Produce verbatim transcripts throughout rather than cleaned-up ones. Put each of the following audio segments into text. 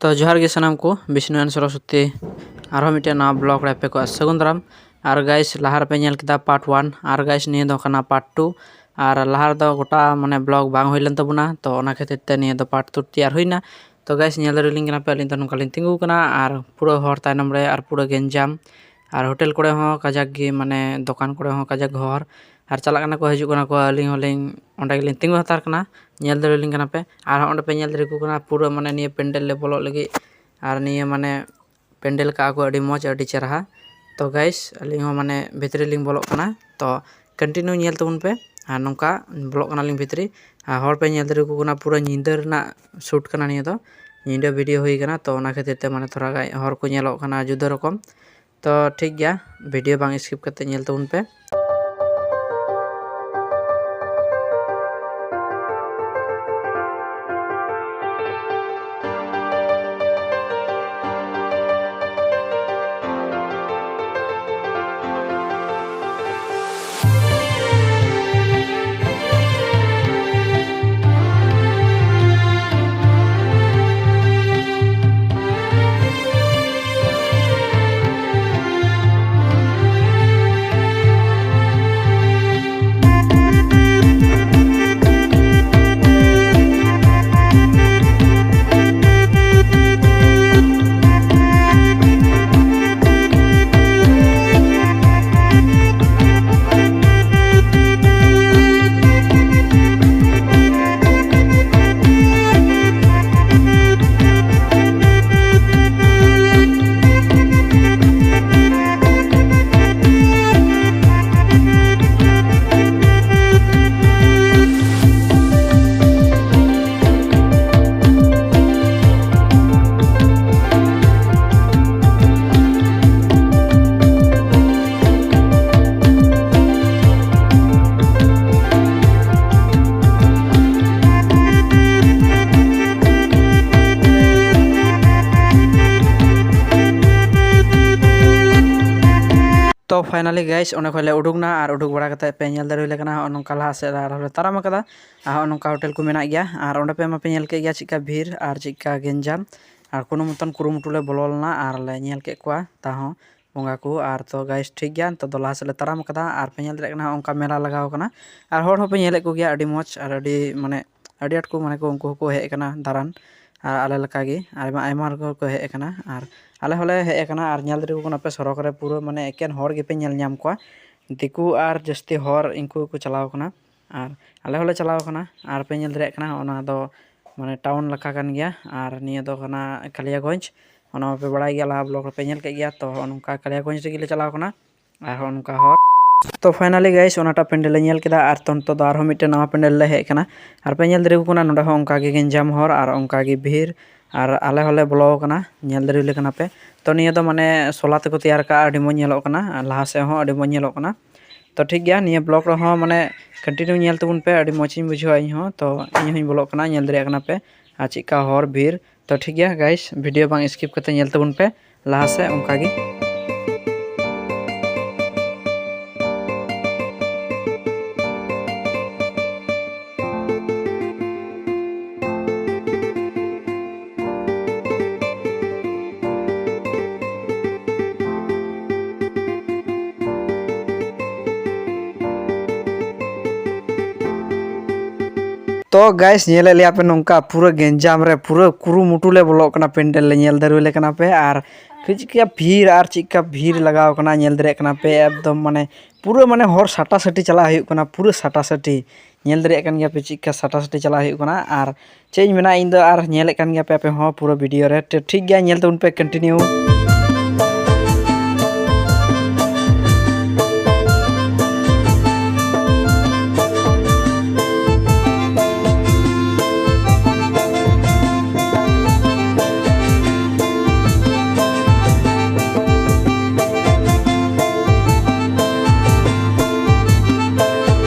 ᱛᱚ ᱡᱚᱦᱟᱨ ᱜᱮ ᱥᱟᱱᱟᱢ ᱠᱚ, ᱵᱤᱥᱱᱩ ᱮᱱ ᱥᱚᱨᱚᱥᱚᱛᱤ ᱟᱨᱦᱚᱸ ᱢᱤᱫᱴᱮᱱ ᱱᱟᱣᱟ ᱵᱞᱚᱜ ᱨᱮ ᱟᱯᱮ ᱠᱚᱣᱟᱜ ᱥᱟᱹᱜᱩᱱ ᱫᱟᱨᱟᱢ᱾ ᱟᱨ ᱜᱟᱭᱥ, ᱞᱟᱦᱟ ᱨᱮᱯᱮ ᱧᱮᱞ ᱠᱮᱫᱟ ᱯᱟᱨᱴ ᱳᱣᱟᱱ, ᱟᱨ ᱜᱟᱭᱥ, ᱱᱤᱭᱟᱹ ᱫᱚ ᱠᱟᱱᱟ ᱯᱟᱨᱴ ᱴᱩ᱾ ᱟᱨ ᱞᱟᱦᱟ ᱨᱮᱫᱚ ᱜᱚᱴᱟ ᱢᱟᱱᱮ ᱵᱞᱚᱜ ᱵᱟᱝ ᱦᱩᱭ ᱞᱮᱱ ᱛᱟᱵᱚᱱᱟ, ᱛᱚ ᱚᱱᱟ ᱠᱷᱟᱹᱛᱤᱨ ᱛᱮ ᱱᱤᱭᱟᱹ ᱫᱚ ᱯᱟᱨᱴ ᱴᱩ ᱛᱮᱭᱟᱨ ᱦᱩᱭᱱᱟ᱾ ᱛᱚ ᱜᱟᱭᱥ, ᱧᱮᱞ ᱫᱟᱲᱮᱭᱟᱞᱤᱧ ᱠᱟᱱᱟ ᱯᱮ, ᱟᱹᱞᱤᱧ ᱫᱚ ᱱᱚᱝᱠᱟ ᱞᱤᱧ ᱛᱤᱸᱜᱩ ᱟᱠᱟᱱᱟ ᱟᱨ ᱯᱩᱨᱟᱹ ᱦᱚᱨ ᱛᱟᱭᱱᱚᱢ ᱨᱮ ᱟᱨ ᱯᱩᱨᱟᱹ ᱜᱮᱧᱡᱟᱢ᱾ ᱟᱨ ᱦᱳᱴᱮᱞ ᱠᱚᱨᱮ ᱦᱚᱸ ᱠᱟᱡᱟᱠ ᱜᱮ, ᱢᱟᱱᱮ ᱫᱚᱠᱟᱱ ᱠᱚᱨᱮ ᱦᱚᱸ ᱠᱟᱡᱟᱠ ᱦᱚᱲ ᱟᱨ ᱪᱟᱞᱟᱜ ᱠᱟᱱᱟ ᱠᱚ, ᱦᱤᱡᱩᱜ ᱠᱟᱱᱟ ᱠᱚ᱾ ᱟᱹᱞᱤᱧ ᱦᱚᱸᱞᱤᱧ ᱚᱸᱰᱮ ᱜᱮᱞᱤᱧ ᱛᱤᱸᱜᱩ ᱦᱟᱛᱟᱲ ᱠᱟᱱᱟ᱾ ᱧᱮᱞ ᱫᱟᱲᱮᱭᱟᱞᱤᱧ ᱠᱟᱱᱟ ᱯᱮ, ᱟᱨ ᱦᱚᱸ ᱚᱸᱰᱮ ᱯᱮ ᱧᱮᱞ ᱫᱟᱲᱮ ᱠᱚ ᱠᱟᱱᱟ ᱯᱩᱨᱟᱹ ᱢᱟᱱᱮ ᱱᱤᱭᱟᱹ ᱯᱮᱱᱰᱮᱞ ᱞᱮ ᱵᱚᱞᱚᱜ ᱞᱟᱹᱜᱤᱫ᱾ ᱟᱨ ᱱᱤᱭᱟᱹ ᱢᱟᱱᱮ ᱯᱮᱱᱰᱮᱞ ᱠᱟᱜᱼᱟ ᱠᱚ ᱟᱹᱰᱤ ᱢᱚᱡᱽ, ᱟᱹᱰᱤ ᱪᱮᱨᱦᱟ᱾ ᱛᱚ ᱜᱟᱭᱥ, ᱟᱹᱞᱤᱧ ᱦᱚᱸ ᱢᱟᱱᱮ ᱵᱷᱤᱛᱨᱤ ᱞᱤᱧ ᱵᱚᱞᱚᱜ ᱠᱟᱱᱟ᱾ ᱛᱚ ᱠᱚᱱᱴᱤᱱᱤᱭᱩ ᱧᱮᱞ ᱛᱟᱵᱚᱱ ᱯᱮ᱾ ᱟᱨ ᱱᱚᱝᱠᱟ ᱵᱚᱞᱚᱜ ᱠᱟᱱᱟᱞᱤᱧ ᱵᱷᱤᱛᱨᱤ᱾ ᱟᱨ ᱦᱚᱲ ᱯᱮ ᱧᱮᱞ ᱫᱟᱲᱮ ᱠᱚ ᱠᱟᱱᱟ, ᱯᱩᱨᱟᱹ ᱧᱤᱫᱟᱹ ᱨᱮᱱᱟᱜ ᱥᱩᱴ ᱠᱟᱱᱟ ᱱᱤᱭᱟᱹ ᱫᱚ᱾ ᱧᱤᱫᱟᱹ ᱵᱷᱤᱰᱤᱭᱳ ᱦᱩᱭ ᱠᱟᱱᱟ, ᱛᱚ ᱚᱱᱟ ᱠᱷᱟᱹᱛᱤᱨ ᱛᱮ ᱢᱟᱱᱮ ᱛᱷᱚᱲᱟ ᱜᱟᱱ ᱦᱚᱲ ᱠᱚ ᱧᱮᱞᱚᱜ ᱠᱟᱱᱟ ᱡᱩᱫᱟᱹ ᱨᱚᱠᱚᱢ᱾ ᱛᱚ ᱴᱷᱤᱠ ᱜᱮᱭᱟ, ᱵᱷᱤᱰᱤᱭᱳ ᱵᱟᱝ ᱥᱠᱤᱯ ᱠᱟᱛᱮ ᱧᱮᱞ ᱛᱟᱵᱚᱱ ᱯᱮ᱾ ᱛᱚ finally guys, ᱚᱸᱰᱮ ᱠᱷᱚᱱ ᱞᱮ ᱩᱰᱩᱠ ᱱᱟ, ᱟᱨ ᱩᱰᱩᱠ ᱵᱟᱲᱟ ᱠᱟᱛᱮ ᱯᱮ ᱧᱮᱞ ᱫᱟᱲᱮ ᱞᱮ ᱠᱟᱱᱟ, ᱦᱚᱸᱜᱼᱚ ᱱᱚᱝᱠᱟ ᱞᱟᱦᱟ ᱥᱮᱫ ᱟᱨᱦᱚᱸ ᱞᱮ ᱛᱟᱲᱟᱢ ᱟᱠᱟᱫᱟ᱾ ᱟᱨ ᱦᱚᱸᱜᱼᱚ ᱱᱚᱝᱠᱟ ᱦᱳᱴᱮᱞ ᱠᱚ ᱢᱮᱱᱟᱜ ᱜᱮᱭᱟ, ᱟᱨ ᱚᱸᱰᱮ ᱯᱮ ᱢᱟᱯᱮ ᱧᱮᱞ ᱠᱮᱫ ᱜᱮᱭᱟ ᱪᱮᱫᱠᱟ ᱵᱷᱤᱲ ᱟᱨ ᱪᱮᱫᱠᱟ ᱜᱮᱧᱡᱟᱢ᱾ ᱟᱨ ᱠᱳᱱᱳ ᱢᱚᱛᱚᱱ ᱠᱩᱨᱩᱢᱩᱴᱩ ᱞᱮ ᱵᱚᱞᱚ ᱞᱮᱱᱟ ᱟᱨ ᱞᱮ ᱧᱮᱞ ᱠᱮᱫ ᱠᱚᱣᱟ ᱛᱟᱦᱚᱸ ᱵᱚᱸᱜᱟ ᱠᱚ᱾ ᱟᱨ ᱛᱚ guys, ᱴᱷᱤᱠ ᱜᱮᱭᱟ, ᱱᱤᱛᱚᱜ ᱫᱚ ᱞᱟᱦᱟ ᱥᱮᱫ ᱞᱮ ᱛᱟᱲᱟᱢ ᱠᱟᱫᱟ᱾ ᱟᱨ ᱯᱮ ᱧᱮᱞ ᱫᱟᱲᱮᱭᱟᱜ ᱠᱟᱱᱟ, ᱚᱱᱠᱟ ᱢᱮᱞᱟ ᱞᱟᱜᱟᱣ ᱠᱟᱱᱟ ᱟᱨ ᱦᱚᱲ ᱦᱚᱸᱯᱮ ᱧᱮᱞᱮᱫ ᱠᱚᱜᱮᱭᱟ, ᱟᱹᱰᱤ ᱢᱚᱡᱽ ᱟᱨ ᱟᱹᱰᱤ ᱢᱟᱱᱮ ᱟᱹᱰᱤ ᱟᱸᱴ ᱠᱚ ᱢᱟᱱᱮ ᱠᱚ ᱩᱱᱠᱩ ᱦᱚᱸᱠᱚ ᱦᱮᱡ ᱟᱠᱟᱱᱟ ᱫᱟᱬᱟᱱ᱾ ᱟᱨ ᱟᱞᱮ ᱞᱮᱠᱟᱜᱮ ᱟᱭᱢᱟ ᱟᱭᱢᱟ ᱦᱚᱲ ᱠᱚ ᱦᱮᱡ ᱟᱠᱟᱱᱟ ᱟᱨ ᱟᱞᱮ ᱦᱚᱸᱞᱮ ᱦᱮᱡ ᱟᱠᱟᱱᱟ᱾ ᱟᱨ ᱧᱮᱞ ᱫᱟᱲᱮ ᱠᱚ ᱠᱟᱱᱟ ᱯᱮ ᱥᱚᱲᱚᱠ ᱨᱮ ᱯᱩᱨᱟᱹ ᱢᱟᱱᱮ ᱮᱠᱮᱱ ᱦᱚᱲ ᱜᱮᱯᱮ ᱧᱮᱞ ᱧᱟᱢ ᱠᱚᱣᱟ, ᱫᱤᱠᱩ ᱟᱨ ᱡᱟᱹᱥᱛᱤ ᱦᱚᱲ ᱤᱱᱠᱩ ᱜᱮᱠᱚ ᱪᱟᱞᱟᱣ ᱠᱟᱱᱟ᱾ ᱟᱨ ᱟᱞᱮ ᱦᱚᱸᱞᱮ ᱪᱟᱞᱟᱣ ᱠᱟᱱᱟ᱾ ᱟᱨ ᱯᱮ ᱧᱮᱞ ᱫᱟᱲᱮᱭᱟᱜ ᱠᱟᱱᱟ, ᱚᱱᱟ ᱫᱚ ᱢᱟᱱᱮ ᱴᱟᱣᱩᱱ ᱞᱮᱠᱟ ᱠᱟᱱ ᱜᱮᱭᱟ᱾ ᱟᱨ ᱱᱤᱭᱟᱹ ᱫᱚ ᱠᱟᱱᱟ ᱠᱟᱞᱤᱭᱟᱜᱚᱸᱡᱽ, ᱚᱱᱟ ᱢᱟᱯᱮ ᱵᱟᱲᱟᱭ ᱜᱮᱭᱟ, ᱞᱟᱦᱟ vlog ᱨᱮᱯᱮ ᱧᱮᱞ ᱠᱮᱫ ᱜᱮᱭᱟ᱾ ᱛᱚ ᱱᱚᱝᱠᱟ ᱠᱟᱞᱤᱭᱟᱜᱚᱸᱡᱽ ᱨᱮᱜᱮ ᱞᱮ ᱪᱟᱞᱟᱣ ᱠᱟᱱᱟ᱾ ᱟᱨᱦᱚᱸ ᱱᱚᱝᱠᱟ ᱦᱚᱲ᱾ ᱛᱚ finally guys, ᱚᱱᱟᱴᱟᱜ ᱯᱮᱱᱰᱮᱞ ᱞᱮ ᱧᱮᱞ ᱠᱮᱫᱟ᱾ ᱟᱨ ᱛᱚ ᱱᱤᱛᱚᱜ ᱫᱚ ᱟᱨᱦᱚᱸ ᱢᱤᱫᱴᱮᱱ ᱱᱟᱣᱟ ᱯᱮᱱᱰᱮᱞ ᱞᱮ ᱦᱮᱡ ᱟᱠᱟᱱᱟ᱾ ᱟᱨ ᱯᱮ ᱧᱮᱞ ᱫᱟᱲᱮ ᱠᱚ ᱠᱟᱱᱟ, ᱱᱚᱸᱰᱮ ᱦᱚᱸ ᱚᱱᱠᱟ ᱜᱮ ᱜᱮᱧᱡᱟᱢ ᱦᱚᱨ ᱟᱨ ᱚᱱᱠᱟ ᱜᱮ ᱵᱷᱤᱲ᱾ ᱟᱨ ᱟᱞᱮ ᱦᱚᱸᱞᱮ ᱵᱚᱞᱚ ᱟᱠᱟᱱᱟ, ᱧᱮᱞ ᱫᱟᱲᱮ ᱞᱮ ᱠᱟᱱᱟ ᱯᱮ᱾ ᱛᱚ ᱱᱤᱭᱟᱹ ᱫᱚ ᱢᱟᱱᱮ ᱥᱚᱞᱟ ᱛᱮᱠᱚ ᱛᱮᱭᱟᱨ ᱠᱟᱜᱼᱟ, ᱟᱹᱰᱤ ᱢᱚᱡᱽ ᱧᱮᱞᱚᱜ ᱠᱟᱱᱟ᱾ ᱟᱨ ᱞᱟᱦᱟ ᱥᱮᱫ ᱦᱚᱸ ᱟᱹᱰᱤ ᱢᱚᱡᱽ ᱧᱮᱞᱚᱜ ᱠᱟᱱᱟ᱾ ᱛᱚ ᱴᱷᱤᱠ ᱜᱮᱭᱟ, ᱱᱤᱭᱟᱹ vlog ᱨᱮᱦᱚᱸ ᱢᱟᱱᱮ continue ᱧᱮᱞ ᱛᱟᱵᱚᱱ ᱯᱮ, ᱟᱹᱰᱤ ᱢᱚᱡᱽ ᱤᱧ ᱵᱩᱡᱷᱟᱹᱣᱟ ᱤᱧ ᱦᱚᱸ᱾ ᱛᱚ ᱤᱧ ᱦᱚᱸᱧ ᱵᱚᱞᱚᱜ ᱠᱟᱱᱟ, ᱧᱮᱞ ᱫᱟᱲᱮᱭᱟᱜ ᱠᱟᱱᱟ ᱯᱮ ᱟᱨ ᱪᱮᱫᱠᱟ ᱦᱚᱨ ᱵᱷᱤᱲ᱾ ᱛᱚ ᱴᱷᱤᱠ ᱜᱮᱭᱟ guys, video ᱵᱟᱝ skip ᱠᱟᱛᱮ ᱧᱮᱞ ᱛᱟᱵᱚᱱ ᱯᱮ ᱞᱟᱦᱟ ᱥᱮᱫ ᱚᱱᱠᱟ ᱜᱮ᱾ ᱛᱚ guys, ᱧᱮᱞᱮᱫ ᱞᱮᱭᱟ ᱯᱮ ᱱᱚᱝᱠᱟ ᱯᱩᱨᱟᱹ ᱜᱮᱧᱡᱟᱢ ᱨᱮ ᱯᱩᱨᱟᱹ ᱠᱩᱨᱩᱢᱩᱴᱩ ᱞᱮ ᱵᱚᱞᱚᱜ ᱠᱟᱱᱟ, ᱯᱮᱱᱰᱮᱞ ᱞᱮ ᱧᱮᱞ ᱫᱟᱹᱨᱩᱭ ᱞᱮ ᱠᱟᱱᱟ ᱯᱮ᱾ ᱟᱨ ᱪᱮᱫ ᱪᱤᱠᱟᱹ ᱵᱷᱤᱲ ᱟᱨ ᱪᱮᱫᱠᱟ ᱵᱷᱤᱲ ᱞᱟᱜᱟᱣ ᱠᱟᱱᱟ, ᱧᱮᱞ ᱫᱟᱲᱮᱭᱟᱜ ᱠᱟᱱᱟ ᱯᱮ ᱮᱠᱫᱚᱢ ᱢᱟᱱᱮ ᱯᱩᱨᱟᱹ ᱢᱟᱱᱮ ᱦᱚᱲ ᱥᱟᱴᱟᱥᱟᱴᱤ ᱪᱟᱞᱟᱜ ᱦᱩᱭᱩᱜ ᱠᱟᱱᱟ, ᱯᱩᱨᱟᱹ ᱥᱟᱴᱟᱥᱟᱴᱤ᱾ ᱧᱮᱞ ᱫᱟᱲᱮᱭᱟᱜ ᱠᱟᱱ ᱜᱮᱭᱟ ᱯᱮ ᱪᱮᱫᱠᱟ ᱥᱟᱴᱟᱥᱟᱴᱤ ᱪᱟᱞᱟᱜ ᱦᱩᱭᱩᱜ ᱠᱟᱱᱟ᱾ ᱟᱨ ᱪᱮᱫ ᱤᱧ ᱢᱮᱱᱟ, ᱤᱧ ᱫᱚ ᱟᱨ ᱧᱮᱞᱮᱫ ᱠᱟᱱ ᱜᱮᱭᱟ ᱯᱮ ᱟᱯᱮ ᱦᱚᱸ ᱯᱩᱨᱟᱹ video ᱨᱮ᱾ ᱴᱷᱤᱠ ᱜᱮᱭᱟ, ᱧᱮᱞ ᱛᱟᱵᱚᱱ ᱯᱮ continue᱾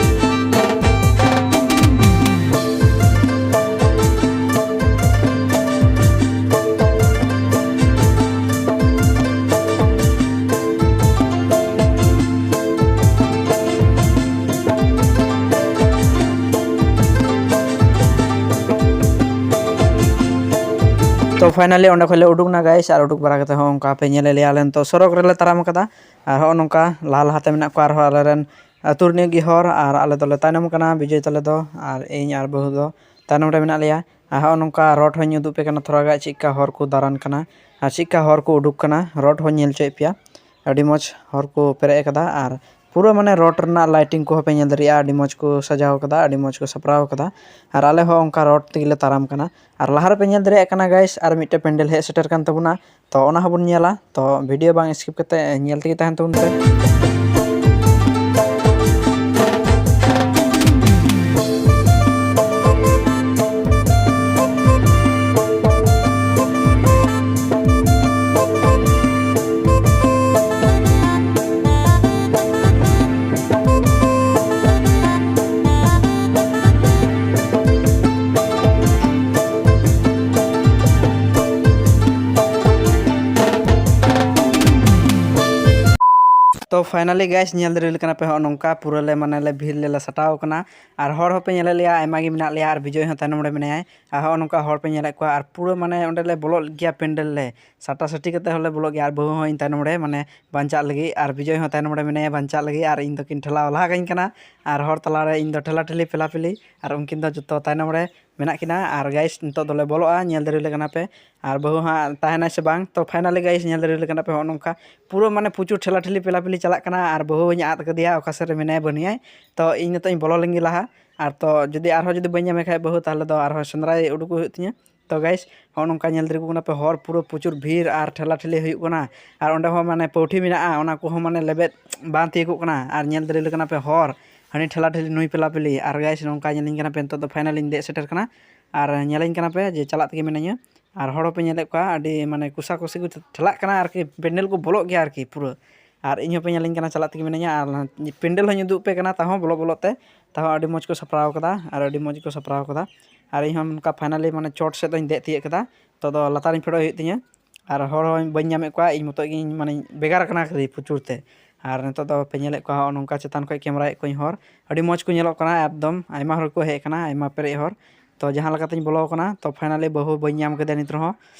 ᱛᱚ finally ᱚᱸᱰᱮ ᱠᱷᱚᱱ ᱞᱮ ᱩᱰᱩᱠ ᱱᱟ guys, ᱟᱨ ᱩᱰᱩᱠ ᱵᱟᱲᱟ ᱠᱟᱛᱮ ᱦᱚᱸ ᱚᱱᱠᱟ ᱯᱮ ᱧᱮᱞᱮᱫ ᱞᱮᱭᱟ, ᱟᱞᱮ ᱱᱤᱛᱚᱜ ᱥᱚᱲᱚᱠ ᱨᱮᱞᱮ ᱛᱟᱲᱟᱢ ᱠᱟᱫᱟ᱾ ᱟᱨ ᱦᱚᱸᱜᱼᱚ ᱱᱚᱝᱠᱟ ᱞᱟᱦᱟ ᱞᱟᱦᱟᱛᱮ ᱢᱮᱱᱟᱜ ᱠᱚᱣᱟ ᱟᱨᱦᱚᱸ ᱟᱞᱮᱨᱮᱱ ᱟᱹᱛᱩ ᱨᱤᱱᱤᱡ ᱜᱮ ᱦᱚᱲ, ᱟᱨ ᱟᱞᱮ ᱫᱚᱞᱮ ᱛᱟᱭᱱᱚᱢ ᱠᱟᱱᱟ ᱵᱤᱡᱚᱭ ᱛᱟᱞᱮ ᱫᱚ, ᱟᱨ ᱤᱧ ᱟᱨ ᱵᱟᱹᱦᱩ ᱫᱚ ᱛᱟᱭᱱᱚᱢ ᱨᱮ ᱢᱮᱱᱟᱜ ᱞᱮᱭᱟ᱾ ᱟᱨ ᱦᱚᱸᱜᱼᱚ ᱱᱚᱝᱠᱟ road ᱦᱚᱸᱧ ᱩᱫᱩᱜ ᱯᱮ ᱠᱟᱱᱟ ᱛᱷᱚᱲᱟ ᱜᱟᱱ, ᱪᱮᱫᱠᱟ ᱦᱚᱨ ᱠᱚ ᱫᱟᱬᱟᱱ ᱠᱟᱱᱟ ᱟᱨ ᱪᱮᱫᱠᱟ ᱦᱚᱨ ᱠᱚ ᱩᱰᱩᱠ ᱠᱟᱱᱟ, road ᱦᱚᱸᱧ ᱧᱮᱞ ᱦᱚᱪᱚᱭᱮᱫ ᱯᱮᱭᱟ᱾ ᱟᱹᱰᱤ ᱢᱚᱡᱽ ᱦᱚᱨ ᱠᱚ ᱯᱮᱨᱮᱡ ᱟᱠᱟᱫᱟ, ᱟᱨ ᱯᱩᱨᱟᱹ ᱢᱟᱱᱮ road ᱨᱮᱱᱟᱜ lighting ᱠᱚᱦᱚᱸ ᱯᱮ ᱧᱮᱞ ᱫᱟᱲᱮᱭᱟᱜᱼᱟ, ᱟᱹᱰᱤ ᱢᱚᱡᱽ ᱠᱚ ᱥᱟᱡᱟᱣ ᱠᱟᱫᱟ, ᱟᱹᱰᱤ ᱢᱚᱡᱽ ᱠᱚ ᱥᱟᱯᱲᱟᱣ ᱠᱟᱫᱟ᱾ ᱟᱨ ᱟᱞᱮ ᱦᱚᱸ ᱚᱱᱠᱟ road ᱛᱮᱜᱮ ᱞᱮ ᱛᱟᱲᱟᱢ ᱠᱟᱱᱟ᱾ ᱟᱨ ᱞᱟᱦᱟ ᱨᱮᱯᱮ ᱧᱮᱞ ᱫᱟᱲᱮᱭᱟᱜ ᱠᱟᱱᱟ guys, ᱟᱨ ᱢᱤᱫᱴᱮᱡ ᱯᱮᱱᱰᱮᱞ ᱦᱮᱡ ᱥᱮᱴᱮᱨ ᱠᱟᱱ ᱛᱟᱵᱚᱱᱟ, ᱛᱚ ᱚᱱᱟ ᱦᱚᱸᱵᱚᱱ ᱧᱮᱞᱟ᱾ ᱛᱚ video ᱵᱟᱝ skip ᱠᱟᱛᱮ ᱧᱮᱞ ᱛᱮᱜᱮ ᱛᱟᱦᱮᱱ ᱛᱟᱵᱚᱱ ᱯᱮ᱾ ᱛᱚ finally guys, ᱧᱮᱞ ᱫᱟᱲᱮ ᱠᱟᱱᱟ ᱯᱮ, ᱦᱚᱸᱜᱼᱚ ᱱᱚᱝᱠᱟ ᱯᱩᱨᱟᱹ ᱞᱮ ᱢᱟᱱᱮ ᱞᱮ ᱵᱷᱤᱲ ᱞᱮ ᱞᱮ ᱥᱟᱴᱟᱣ ᱠᱟᱱᱟ᱾ ᱟᱨ ᱦᱚᱲ ᱦᱚᱸᱯᱮ ᱧᱮᱞᱮᱫ ᱞᱮᱭᱟ, ᱟᱭᱢᱟ ᱜᱮ ᱢᱮᱱᱟᱜ ᱞᱮᱭᱟ, ᱟᱨ ᱵᱤᱡᱚᱭ ᱦᱚᱸ ᱛᱟᱭᱱᱚᱢ ᱨᱮ ᱢᱮᱱᱟᱭᱟ᱾ ᱟᱨ ᱦᱚᱸᱜᱼᱚ ᱱᱚᱝᱠᱟ ᱦᱚᱲ ᱯᱮ ᱧᱮᱞᱮᱫ ᱠᱚᱣᱟ, ᱟᱨ ᱯᱩᱨᱟᱹ ᱢᱟᱱᱮ ᱚᱸᱰᱮ ᱞᱮ ᱵᱚᱞᱚᱜ ᱜᱮᱭᱟ ᱯᱮᱱᱰᱮᱞ ᱞᱮ, ᱥᱟᱴᱟ ᱥᱟᱴᱤ ᱠᱟᱛᱮ ᱦᱚᱸᱞᱮ ᱵᱚᱞᱚᱜ ᱜᱮᱭᱟ, ᱟᱨ ᱵᱟᱹᱦᱩ ᱦᱚᱸ ᱤᱧ ᱛᱟᱭᱱᱚᱢ ᱨᱮ ᱢᱟᱱᱮ ᱵᱟᱧᱪᱟᱜ ᱞᱟᱹᱜᱤᱫ, ᱟᱨ ᱵᱤᱡᱚᱭ ᱦᱚᱸ ᱛᱟᱭᱱᱚᱢ ᱨᱮ ᱢᱮᱱᱟᱭᱟ ᱵᱟᱧᱪᱟᱜ ᱞᱟᱹᱜᱤᱫ, ᱟᱨ ᱤᱧ ᱫᱚᱠᱤᱱ ᱴᱷᱮᱞᱟᱣ ᱞᱟᱦᱟ ᱠᱟᱹᱧ ᱠᱟᱱᱟ᱾ ᱟᱨ ᱦᱚᱲ ᱛᱟᱞᱟᱨᱮ ᱤᱧ ᱫᱚ ᱴᱷᱮᱞᱟ ᱴᱷᱮᱞᱤ ᱯᱮᱞᱟ ᱯᱮᱞᱤ, ᱟᱨ ᱩᱱᱠᱤᱱ ᱫᱚ ᱡᱚᱛᱚ ᱛᱟᱭᱱᱚᱢ ᱨᱮ ᱢᱮᱱᱟᱜ ᱠᱤᱱᱟ᱾ ᱟᱨ guys, ᱱᱤᱛᱚᱜ ᱫᱚᱞᱮ ᱵᱚᱞᱚᱜᱼᱟ, ᱧᱮᱞ ᱫᱟᱲᱮ ᱠᱟᱱᱟ ᱯᱮ, ᱟᱨ ᱵᱟᱹᱦᱩ ᱦᱟᱸᱜ ᱛᱟᱦᱮᱱᱟᱭ ᱥᱮ ᱵᱟᱝ᱾ ᱛᱚ finally guys, ᱧᱮᱞ ᱫᱟᱲᱮ ᱠᱟᱱᱟ ᱯᱮ, ᱦᱚᱸᱜᱼᱚ ᱱᱚᱝᱠᱟ ᱯᱩᱨᱟᱹ ᱢᱟᱱᱮ ᱯᱨᱚᱪᱩᱨ ᱴᱷᱮᱞᱟ ᱴᱷᱮᱞᱤ ᱯᱮᱞᱟ ᱯᱮᱞᱤ ᱪᱟᱞᱟᱜ ᱠᱟᱱᱟ, ᱟᱨ ᱵᱟᱹᱦᱩ ᱦᱚᱸᱧ ᱟᱫ ᱠᱟᱫᱮᱭᱟ, ᱚᱠᱟ ᱥᱮᱫ ᱨᱮ ᱢᱮᱱᱟᱭᱟ ᱵᱟᱹᱱᱩᱭᱟᱭ᱾ ᱛᱚ ᱤᱧ ᱱᱤᱛᱚᱜ ᱤᱧ ᱵᱚᱞᱚ ᱞᱮᱱ ᱜᱮ ᱞᱟᱦᱟ, ᱟᱨ ᱛᱚ ᱡᱩᱫᱤ ᱟᱨᱦᱚᱸ ᱡᱩᱫᱤ ᱵᱟᱹᱧ ᱧᱟᱢᱮ ᱠᱷᱟᱡ ᱵᱟᱹᱦᱩ, ᱛᱟᱦᱚᱞᱮ ᱫᱚ ᱟᱨᱦᱚᱸ ᱥᱮᱸᱫᱽᱨᱟᱭ ᱩᱰᱩᱠᱚᱜ ᱦᱩᱭᱩᱜ ᱛᱤᱧᱟᱹ᱾ ᱛᱚ guys, ᱦᱚᱸᱜᱼᱚ ᱱᱚᱝᱠᱟ ᱧᱮᱞ ᱫᱟᱲᱮ ᱠᱟᱱᱟ ᱯᱮ, ᱦᱚᱨ ᱯᱩᱨᱟᱹ ᱯᱨᱚᱪᱩᱨ ᱵᱷᱤᱲ ᱟᱨ ᱴᱷᱮᱞᱟ ᱴᱷᱮᱞᱤ ᱦᱩᱭᱩᱜ ᱠᱟᱱᱟ, ᱟᱨ ᱚᱸᱰᱮ ᱦᱚᱸ ᱢᱟᱱᱮ ᱯᱟᱹᱣᱴᱷᱤ ᱢᱮᱱᱟᱜᱼᱟ, ᱚᱱᱟ ᱠᱚᱦᱚᱸ ᱢᱟᱱᱮ ᱞᱮᱵᱮᱫ ᱵᱟᱝ ᱛᱤᱭᱳᱜᱚᱜ ᱠᱟᱱᱟ᱾ ᱟᱨ ᱧᱮᱞ ᱫᱟᱲᱮ ᱠᱟᱱᱟ ᱯᱮ ᱦᱚᱨ, ᱦᱟᱹᱱᱤ ᱴᱷᱮᱞᱟ ᱴᱷᱮᱞᱤ ᱱᱩᱭ ᱯᱮᱞᱟ ᱯᱮᱞᱤ᱾ ᱟᱨ guys, ᱱᱚᱝᱠᱟ ᱧᱮᱞᱤᱧ ᱠᱟᱱᱟ ᱯᱮ, ᱱᱤᱛᱚᱜ ᱫᱚ finally ᱤᱧ ᱫᱮᱡ ᱥᱮᱴᱮᱨ ᱠᱟᱱᱟ, ᱟᱨ ᱧᱮᱞᱤᱧ ᱠᱟᱱᱟ ᱯᱮ ᱡᱮ ᱪᱟᱞᱟᱜ ᱛᱮᱜᱮ ᱢᱤᱱᱟᱹᱧᱟ᱾ ᱟᱨ ᱦᱚᱲ ᱦᱚᱸᱯᱮ ᱧᱮᱞᱮᱫ ᱠᱚᱣᱟ, ᱟᱹᱰᱤ ᱢᱟᱱᱮ ᱠᱚᱥᱟ ᱠᱚᱥᱤ ᱠᱚ ᱴᱷᱮᱞᱟᱜ ᱠᱟᱱᱟ ᱟᱨᱠᱤ, ᱯᱮᱱᱰᱮᱞ ᱠᱚ ᱵᱚᱞᱚᱜ ᱜᱮᱭᱟ ᱟᱨᱠᱤ ᱯᱩᱨᱟᱹ᱾ ᱟᱨ ᱤᱧ ᱦᱚᱸᱯᱮ ᱧᱮᱞᱤᱧ ᱠᱟᱱᱟ ᱪᱟᱞᱟᱜ ᱛᱮᱜᱮ ᱢᱤᱱᱟᱹᱧᱟ, ᱟᱨ ᱯᱮᱱᱰᱮᱞ ᱦᱚᱸᱧ ᱩᱫᱩᱜ ᱯᱮ ᱠᱟᱱᱟ, ᱛᱟᱦᱚᱸ ᱵᱚᱞᱚ ᱵᱚᱞᱚ ᱛᱮ, ᱛᱟᱦᱚᱸ ᱟᱹᱰᱤ ᱢᱚᱡᱽ ᱠᱚ ᱥᱟᱯᱲᱟᱣ ᱠᱟᱫᱟ, ᱟᱨ ᱟᱹᱰᱤ ᱢᱚᱡᱽ ᱠᱚ ᱥᱟᱯᱲᱟᱣ ᱠᱟᱫᱟ᱾ ᱟᱨ ᱤᱧ ᱦᱚᱸ ᱱᱚᱝᱠᱟ finally ᱢᱟᱱᱮ ᱪᱚᱴ ᱥᱮᱫ ᱫᱚᱧ ᱫᱮᱡ ᱛᱤᱭᱳᱜ ᱠᱮᱫᱟ᱾ ᱛᱚ ᱫᱚ ᱞᱟᱛᱟᱨᱤᱧ ᱯᱷᱮᱰᱚᱜ ᱦᱩᱭᱩᱜ ᱛᱤᱧᱟᱹ, ᱟᱨ ᱦᱚᱲ ᱦᱚᱸ ᱵᱟᱹᱧ ᱧᱟᱢᱮᱫ ᱠᱚᱣᱟ, ᱤᱧ ᱢᱚᱛᱚᱡ ᱜᱤᱧ ᱢᱟᱱᱮᱧ ᱵᱷᱮᱜᱟᱨ ᱠᱟᱱᱟ ᱠᱷᱟᱹᱞᱤ ᱯᱨᱚᱪᱩᱨ ᱛᱮ᱾ ᱟᱨ ᱱᱤᱛᱚᱜ ᱫᱚ ᱯᱮ ᱧᱮᱞᱮᱫ ᱠᱚᱣᱟ, ᱦᱚᱸᱜᱼᱚ ᱱᱚᱝᱠᱟ ᱪᱮᱛᱟᱱ ᱠᱷᱚᱡ ᱠᱮᱢᱮᱨᱟᱭᱮᱫ ᱠᱚᱣᱟᱧ ᱦᱚᱨ, ᱟᱹᱰᱤ ᱢᱚᱡᱽ ᱠᱚ ᱧᱮᱞᱚᱜ ᱠᱟᱱᱟ ᱮᱠᱫᱚᱢ, ᱟᱭᱢᱟ ᱦᱚᱲ ᱠᱚ ᱦᱮᱡ ᱟᱠᱟᱱᱟ, ᱟᱭᱢᱟ ᱯᱮᱨᱮᱡ ᱦᱚᱨ᱾ ᱛᱚ ᱡᱟᱦᱟᱸ ᱞᱮᱠᱟᱛᱤᱧ ᱵᱚᱞᱚ ᱟᱠᱟᱱᱟ, ᱛᱚ finally ᱵᱟᱹᱦᱩ ᱵᱟᱹᱧ ᱧᱟᱢ ᱠᱮᱫᱮᱭᱟ ᱱᱤᱛ ᱨᱮᱦᱚᱸ᱾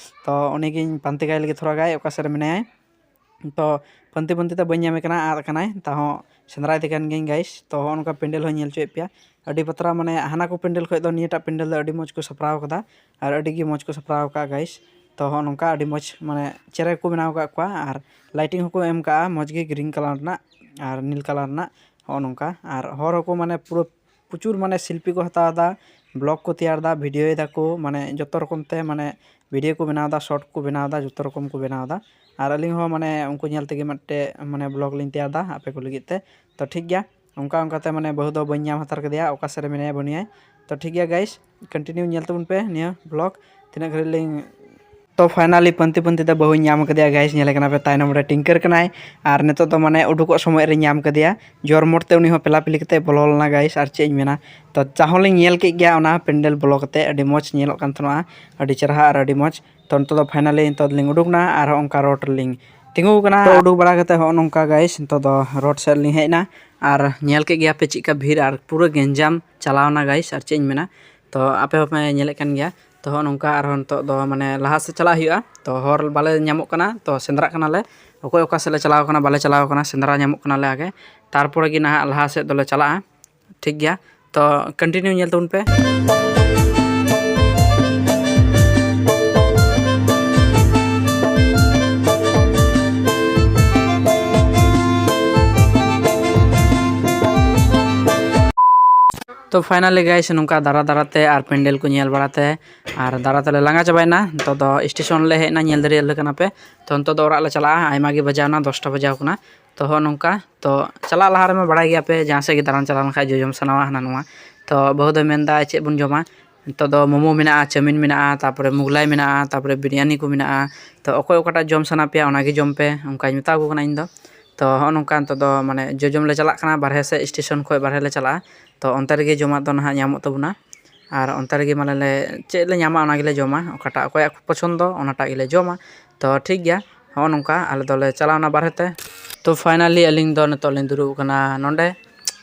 ᱛᱚ ᱩᱱᱤᱜᱤᱧ ᱯᱟᱱᱛᱮ ᱠᱟᱭ ᱞᱟᱹᱜᱤᱫ ᱛᱷᱚᱲᱟ ᱜᱟᱭ, ᱚᱠᱟ ᱥᱮᱫ ᱨᱮ ᱢᱮᱱᱟᱭᱟ᱾ ᱛᱚ ᱯᱟᱱᱛᱮ ᱯᱟᱱᱛᱮ ᱛᱮ ᱵᱟᱹᱧ ᱧᱟᱢᱮ ᱠᱟᱱᱟ, ᱟᱫ ᱟᱠᱟᱱᱟᱭ᱾ ᱛᱟᱦᱚᱸ ᱥᱮᱸᱫᱽᱨᱟᱭ ᱛᱮ ᱠᱟᱱ ᱜᱤᱭᱟᱹᱧ guys᱾ ᱛᱚ ᱦᱚᱸᱜᱼᱚ ᱱᱚᱝᱠᱟ ᱯᱮᱱᱰᱮᱞ ᱦᱚᱸᱧ ᱧᱮᱞ ᱦᱚᱪᱚᱭᱮᱫ ᱯᱮᱭᱟ᱾ ᱟᱹᱰᱤ ᱵᱟᱛᱨᱟ, ᱢᱟᱱᱮ ᱦᱟᱱᱟ ᱠᱚ ᱯᱮᱱᱰᱮᱞ ᱠᱷᱚᱡ ᱫᱚ ᱱᱤᱭᱟᱹᱴᱟᱜ ᱯᱮᱱᱰᱮᱞ ᱫᱚ ᱟᱹᱰᱤ ᱢᱚᱡᱽ ᱠᱚ ᱥᱟᱯᱲᱟᱣ ᱠᱟᱫᱟ ᱟᱨ ᱟᱹᱰᱤ ᱜᱮ ᱢᱚᱡᱽ ᱠᱚ ᱥᱟᱯᱲᱟᱣ ᱟᱠᱟᱫᱼᱟ guys᱾ ᱛᱚ ᱦᱚᱸᱜᱼᱚ ᱱᱚᱝᱠᱟ ᱟᱹᱰᱤ ᱢᱚᱡᱽ, ᱢᱟᱱᱮ ᱪᱮᱬᱮ ᱠᱚ ᱵᱮᱱᱟᱣ ᱟᱠᱟᱫ ᱠᱚᱣᱟ ᱟᱨ lighting ᱦᱚᱸᱠᱚ ᱮᱢ ᱠᱟᱜᱼᱟ ᱢᱚᱡᱽ ᱜᱮ, green colour ᱨᱮᱱᱟᱜ ᱟᱨ ᱱᱤᱞ colour ᱨᱮᱱᱟᱜ᱾ ᱦᱚᱸᱜᱼᱚ ᱱᱚᱝᱠᱟ᱾ ᱟᱨ ᱦᱚᱲ ᱦᱚᱸᱠᱚ, ᱢᱟᱱᱮ ᱯᱩᱨᱟᱹ ᱯᱨᱚᱪᱩᱨ, ᱢᱟᱱᱮ ᱥᱤᱞᱯᱤ ᱠᱚ ᱦᱟᱛᱟᱣ ᱮᱫᱟ, vlog ᱠᱚ ᱛᱮᱭᱟᱨ ᱮᱫᱟ, video ᱭᱮᱫᱟ ᱠᱚ, ᱢᱟᱱᱮ ᱡᱚᱛᱚ ᱨᱚᱠᱚᱢ ᱛᱮ, ᱢᱟᱱᱮ video ᱠᱚ ᱵᱮᱱᱟᱣ ᱮᱫᱟ, short ᱠᱚ ᱵᱮᱱᱟᱣ ᱮᱫᱟ, ᱡᱚᱛᱚ ᱨᱚᱠᱚᱢ ᱠᱚ ᱵᱮᱱᱟᱣ ᱮᱫᱟ᱾ ᱟᱨ ᱟᱹᱞᱤᱧ ᱦᱚᱸ, ᱢᱟᱱᱮ ᱩᱱᱠᱩ ᱧᱮᱞ ᱛᱮᱜᱮ ᱢᱤᱫᱴᱮᱡ, ᱢᱟᱱᱮ vlog ᱞᱤᱧ ᱛᱮᱭᱟᱨ ᱮᱫᱟ ᱟᱯᱮ ᱠᱚ ᱞᱟᱹᱜᱤᱫ ᱛᱮ᱾ ᱛᱚ ᱴᱷᱤᱠ ᱜᱮᱭᱟ, ᱚᱱᱠᱟ ᱚᱱᱠᱟᱛᱮ ᱢᱟᱱᱮ ᱵᱟᱹᱦᱩ ᱫᱚ ᱵᱟᱹᱧ ᱧᱟᱢ ᱦᱟᱛᱟᱲ ᱠᱮᱫᱮᱭᱟ, ᱚᱠᱟ ᱥᱮᱫ ᱨᱮ ᱢᱮᱱᱟᱭᱟ ᱵᱟᱹᱱᱩᱭᱟ᱾ ᱛᱚ ᱴᱷᱤᱠ ᱜᱮᱭᱟ guys, continue ᱧᱮᱞ ᱛᱟᱵᱚᱱ ᱯᱮ ᱱᱤᱭᱟᱹ vlog, ᱛᱤᱱᱟᱹᱜ ᱜᱷᱟᱹᱲᱤᱡ ᱞᱤᱧ᱾ ᱛᱚ finally ᱯᱟᱹᱱᱛᱤ ᱯᱟᱹᱱᱛᱤ ᱛᱮ ᱵᱟᱹᱦᱩᱧ ᱧᱟᱢ ᱠᱮᱫᱮᱭᱟ guys᱾ ᱧᱮᱞᱮ ᱠᱟᱱᱟ ᱯᱮ, ᱛᱟᱭᱱᱚᱢ ᱨᱮ ᱴᱤᱝᱠᱟᱹᱨ ᱠᱟᱱᱟᱭ᱾ ᱟᱨ ᱱᱤᱛᱚᱜ ᱫᱚ ᱢᱟᱱᱮ ᱩᱰᱩᱠᱚᱜ ᱥᱚᱢᱚᱭ ᱨᱮ ᱧᱟᱢ ᱠᱮᱫᱮᱭᱟ, ᱡᱳᱨ ᱢᱳᱴ ᱛᱮ ᱩᱱᱤ ᱦᱚᱸ ᱯᱮᱞᱟ ᱯᱮᱞᱤ ᱠᱟᱛᱮ ᱵᱚᱞᱚ ᱞᱮᱱᱟ guys᱾ ᱟᱨ ᱪᱮᱫ ᱤᱧ ᱢᱮᱱᱟ, ᱛᱚ ᱪᱟ ᱦᱚᱸᱞᱤᱧ ᱧᱮᱞ ᱠᱮᱫ ᱜᱮᱭᱟ ᱚᱱᱟ ᱯᱮᱱᱰᱮᱞ ᱵᱚᱞᱚ ᱠᱟᱛᱮ, ᱟᱹᱰᱤ ᱢᱚᱡᱽ ᱧᱮᱞᱚᱜ ᱠᱟᱱ ᱛᱟᱦᱮᱱᱟ, ᱟᱹᱰᱤ ᱪᱮᱨᱦᱟ ᱟᱨ ᱟᱹᱰᱤ ᱢᱚᱡᱽ᱾ ᱛᱚ ᱱᱤᱛᱚᱜ ᱫᱚ finally ᱱᱤᱛᱚᱜ ᱫᱚᱞᱤᱧ ᱩᱰᱩᱠ ᱮᱱᱟ, ᱟᱨᱦᱚᱸ ᱚᱱᱠᱟ road ᱨᱮᱞᱤᱧ ᱛᱤᱸᱜᱩ ᱟᱠᱟᱱᱟ᱾ ᱛᱚ ᱩᱰᱩᱠ ᱵᱟᱲᱟ ᱠᱟᱛᱮ ᱦᱚᱸᱜᱼᱚ ᱱᱚᱝᱠᱟ guys, ᱱᱤᱛᱚᱜ ᱫᱚ road ᱥᱮᱫ ᱞᱤᱧ ᱦᱮᱡ ᱮᱱᱟ᱾ ᱟᱨ ᱧᱮᱞ ᱠᱮᱫ ᱜᱮᱭᱟ ᱯᱮ ᱪᱮᱫᱠᱟ ᱵᱷᱤᱲ ᱟᱨ ᱯᱩᱨᱟᱹ ᱜᱮᱧᱡᱟᱢ ᱪᱟᱞᱟᱣ ᱮᱱᱟ guys᱾ ᱟᱨ ᱪᱮᱫ ᱤᱧ ᱢᱮᱱᱟ, ᱛᱚ ᱟᱯᱮ ᱦᱚᱸᱯᱮ ᱧᱮᱞᱮᱫ ᱠᱟᱱ ᱜᱮᱭᱟ᱾ ᱛᱚ ᱦᱚᱸᱜᱼᱚ ᱱᱚᱝᱠᱟ ᱟᱨᱦᱚᱸ ᱱᱤᱛᱚᱜ ᱫᱚ ᱢᱟᱱᱮ ᱞᱟᱦᱟ ᱥᱮᱫ ᱪᱟᱞᱟᱜ ᱦᱩᱭᱩᱜᱼᱟ᱾ ᱛᱚ ᱦᱚᱨ ᱵᱟᱞᱮ ᱧᱟᱢᱚᱜ ᱠᱟᱱᱟ, ᱛᱚ ᱥᱮᱸᱫᱽᱨᱟᱜ ᱠᱟᱱᱟᱞᱮ᱾ ᱚᱠᱚᱭ ᱚᱠᱟ ᱥᱮᱫ ᱞᱮ ᱪᱟᱞᱟᱣ ᱠᱟᱱᱟ, ᱵᱟᱞᱮ ᱪᱟᱞᱟᱣ ᱠᱟᱱᱟ, ᱥᱮᱸᱫᱽᱨᱟ ᱧᱟᱢᱚᱜ ᱠᱟᱱᱟᱞᱮ ᱟᱜᱮ, ᱛᱟᱨᱯᱚᱨᱮ ᱜᱮ ᱱᱟᱦᱟᱜ ᱞᱟᱦᱟ ᱥᱮᱫ ᱫᱚᱞᱮ ᱪᱟᱞᱟᱜᱼᱟ᱾ ᱴᱷᱤᱠ ᱜᱮᱭᱟ, ᱛᱚ continue ᱧᱮᱞ ᱛᱟᱵᱚᱱ ᱯᱮ᱾ ᱛᱚ finally guys, ᱱᱚᱝᱠᱟ ᱫᱟᱨᱟ ᱫᱟᱨᱟ ᱛᱮ ᱟᱨ ᱯᱮᱱᱰᱮᱞ ᱠᱚ ᱧᱮᱞ ᱵᱟᱲᱟ ᱛᱮ ᱟᱨ ᱫᱟᱨᱟ ᱛᱮᱞᱮ ᱞᱟᱸᱜᱟ ᱪᱟᱵᱟᱭᱮᱱᱟ᱾ ᱱᱤᱛᱚᱜ ᱫᱚ ᱥᱴᱮᱥᱚᱱ ᱞᱮ ᱦᱮᱡ ᱮᱱᱟ, ᱧᱮᱞ ᱫᱟᱲᱮᱭᱟᱞᱮ ᱠᱟᱱᱟ ᱯᱮ᱾ ᱛᱚ ᱱᱤᱛᱚᱜ ᱫᱚ ᱚᱲᱟᱜ ᱞᱮ ᱪᱟᱞᱟᱜᱼᱟ, ᱟᱭᱢᱟ ᱜᱮ ᱵᱟᱡᱟᱣ ᱮᱱᱟ, ᱫᱚᱥᱴᱟ ᱵᱟᱡᱟᱣ ᱠᱟᱱᱟ᱾ ᱛᱚ ᱦᱚᱸᱜᱼᱚ ᱱᱚᱝᱠᱟ, ᱛᱚ ᱪᱟᱞᱟᱜ ᱞᱟᱦᱟ ᱨᱮᱢᱟ ᱵᱟᱲᱟᱭ ᱜᱮᱭᱟ ᱯᱮ, ᱡᱟᱦᱟᱸ ᱥᱮᱫ ᱜᱮ ᱫᱟᱬᱟᱱ ᱪᱟᱞᱟᱣ ᱞᱮᱱᱠᱷᱟᱱ ᱡᱚᱡᱚᱢ ᱥᱟᱱᱟᱣᱟ ᱦᱟᱱᱟ ᱱᱚᱣᱟ᱾ ᱛᱚ ᱵᱟᱹᱦᱩ ᱫᱚᱭ ᱢᱮᱱᱫᱟ ᱪᱮᱫ ᱵᱚᱱ ᱡᱚᱢᱟ, ᱱᱤᱛᱚᱜ ᱫᱚ ᱢᱳᱢᱳ ᱢᱮᱱᱟᱜᱼᱟ, ᱪᱟᱣᱢᱤᱱ ᱢᱮᱱᱟᱜᱼᱟ, ᱛᱟᱨᱯᱚᱨᱮ ᱢᱩᱜᱽᱞᱟᱭ ᱢᱮᱱᱟᱜᱼᱟ, ᱛᱟᱨᱯᱚᱨᱮ ᱵᱤᱨᱭᱟᱱᱤ ᱠᱚ ᱢᱮᱱᱟᱜᱼᱟ᱾ ᱛᱚ ᱚᱠᱚᱭ ᱚᱠᱟᱴᱟᱜ ᱡᱚᱢ ᱥᱟᱱᱟ ᱯᱮᱭᱟ ᱚᱱᱟᱜᱮ ᱡᱚᱢ ᱯᱮ, ᱚᱱᱠᱟᱧ ᱢᱮᱛᱟ ᱠᱚ ᱠᱟᱱᱟ ᱤᱧ ᱫᱚ᱾ ᱛᱚ ᱦᱚᱸᱜᱼᱚ ᱱᱚᱝᱠᱟ ᱱᱤᱛᱚᱜ ᱫᱚ ᱢᱟᱱᱮ ᱡᱚᱡᱚᱢ ᱞᱮ ᱪᱟᱞᱟᱜ ᱠᱟᱱᱟ, ᱵᱟᱨᱦᱮ ᱥᱮᱫ ᱥᱴᱮᱥᱚᱱ ᱠᱷᱚᱱ ᱵᱟᱨᱦᱮ ᱞᱮ ᱪᱟᱞᱟᱜᱼᱟ᱾ ᱛᱚ ᱚᱱᱛᱮ ᱨᱮᱜᱮ ᱡᱚᱢᱟᱜ ᱫᱚ ᱱᱟᱦᱟᱜ ᱧᱟᱢᱚᱜ ᱛᱟᱵᱚᱱᱟ᱾ ᱟᱨ ᱚᱱᱛᱮ ᱨᱮᱜᱮ ᱢᱟᱱᱮ ᱞᱮ, ᱪᱮᱫ ᱞᱮ ᱧᱟᱢᱟ ᱚᱱᱟ ᱜᱮᱞᱮ ᱡᱚᱢᱟ, ᱚᱠᱟᱴᱟᱜ ᱚᱠᱚᱭᱟᱜ ᱯᱚᱪᱷᱚᱱᱫᱚ ᱚᱱᱟᱴᱟᱜ ᱜᱮᱞᱮ ᱡᱚᱢᱟ᱾ ᱛᱚ ᱴᱷᱤᱠ ᱜᱮᱭᱟ, ᱦᱚᱸᱜᱼᱚ ᱱᱚᱝᱠᱟ ᱟᱞᱮ ᱫᱚᱞᱮ ᱪᱟᱞᱟᱣᱱᱟ ᱵᱟᱨᱦᱮ ᱛᱮ᱾ ᱛᱚ finally ᱟᱹᱞᱤᱧ ᱫᱚ ᱱᱤᱛᱚᱜ ᱞᱤᱧ ᱫᱩᱲᱩᱵ ᱟᱠᱟᱱᱟ ᱱᱚᱸᱰᱮ,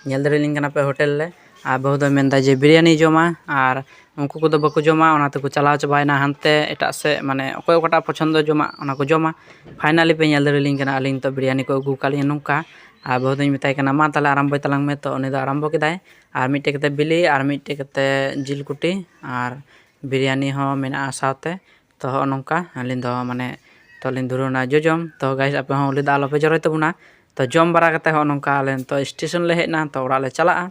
ᱧᱮᱞ ᱫᱟᱲᱮᱭᱟᱞᱤᱧ ᱠᱟᱱᱟ ᱯᱮ ᱦᱳᱴᱮᱞ ᱨᱮ᱾ ᱟᱨ ᱵᱟᱹᱦᱩ ᱫᱚᱭ ᱢᱮᱱᱫᱟ ᱡᱮ ᱵᱤᱨᱭᱟᱱᱤ ᱡᱚᱢᱟ, ᱟᱨ ᱩᱱᱠᱩ ᱠᱚᱫᱚ ᱵᱟᱠᱚ ᱡᱚᱢᱟ, ᱚᱱᱟ ᱛᱮᱠᱚ ᱪᱟᱞᱟᱣ ᱪᱟᱵᱟᱭᱮᱱᱟ ᱦᱟᱱᱛᱮ ᱮᱴᱟᱜ ᱥᱮᱫ, ᱢᱟᱱᱮ ᱚᱠᱚᱭ ᱚᱠᱟᱴᱟᱜ ᱯᱚᱪᱷᱚᱱᱫᱚ ᱡᱚᱢᱟᱜ ᱚᱱᱟ ᱠᱚ ᱡᱚᱢᱟ᱾ ᱯᱷᱟᱭᱱᱟᱞᱤ ᱯᱮ ᱧᱮᱞ ᱫᱟᱲᱮᱭᱟᱞᱤᱧ ᱠᱟᱱᱟ ᱟᱹᱞᱤᱧ ᱱᱤᱛᱚᱜ ᱵᱤᱨᱭᱟᱱᱤ ᱠᱚ ᱟᱹᱜᱩ ᱟᱠᱟᱫ ᱞᱤᱧᱟ ᱱᱚᱝᱠᱟ᱾ ᱟᱨ ᱵᱟᱹᱦᱩ ᱫᱚᱧ ᱢᱮᱛᱟᱭ ᱠᱟᱱᱟ, "ᱢᱟ ᱛᱟᱦᱚᱞᱮ ᱟᱨᱟᱢᱵᱚᱭ ᱛᱟᱞᱟᱝ ᱢᱮ", ᱛᱚ ᱩᱱᱤ ᱫᱚ ᱟᱨᱟᱢᱵᱚ ᱠᱮᱫᱟᱭ᱾ ᱟᱨ ᱢᱤᱫᱴᱮᱡ ᱠᱟᱛᱮ ᱵᱤᱞᱤ, ᱟᱨ ᱢᱤᱫᱴᱮᱡ ᱠᱟᱛᱮ ᱡᱤᱞ ᱠᱩᱴᱤ, ᱟᱨ ᱵᱤᱨᱭᱟᱱᱤ ᱦᱚᱸ ᱢᱮᱱᱟᱜᱼᱟ ᱥᱟᱶᱛᱮ᱾ ᱛᱚ ᱦᱚᱸᱜᱼᱚ ᱱᱚᱝᱠᱟ ᱟᱹᱞᱤᱧ ᱫᱚ ᱢᱟᱱᱮ ᱛᱚ ᱞᱤᱧ ᱫᱷᱩᱨᱟᱹᱣᱱᱟ ᱡᱚᱡᱚᱢ᱾ ᱛᱚ ᱜᱟᱭᱥ, ᱟᱯᱮ ᱦᱚᱸ ᱩᱞᱤ ᱫᱟᱜ ᱟᱞᱚᱯᱮ ᱡᱚᱨᱚᱭ ᱛᱟᱵᱚᱱᱟ᱾ ᱛᱚ ᱡᱚᱢ ᱵᱟᱲᱟ ᱠᱟᱛᱮ ᱦᱚᱸᱜᱼᱚ ᱱᱚᱝᱠᱟ ᱟᱞᱮ ᱱᱤᱛᱚᱜ ᱥᱴᱮᱥᱚᱱ ᱞᱮ ᱦᱮᱡ ᱮᱱᱟ, ᱛᱚ ᱚᱲᱟᱜ ᱞᱮ ᱪᱟᱞᱟᱜᱼᱟ᱾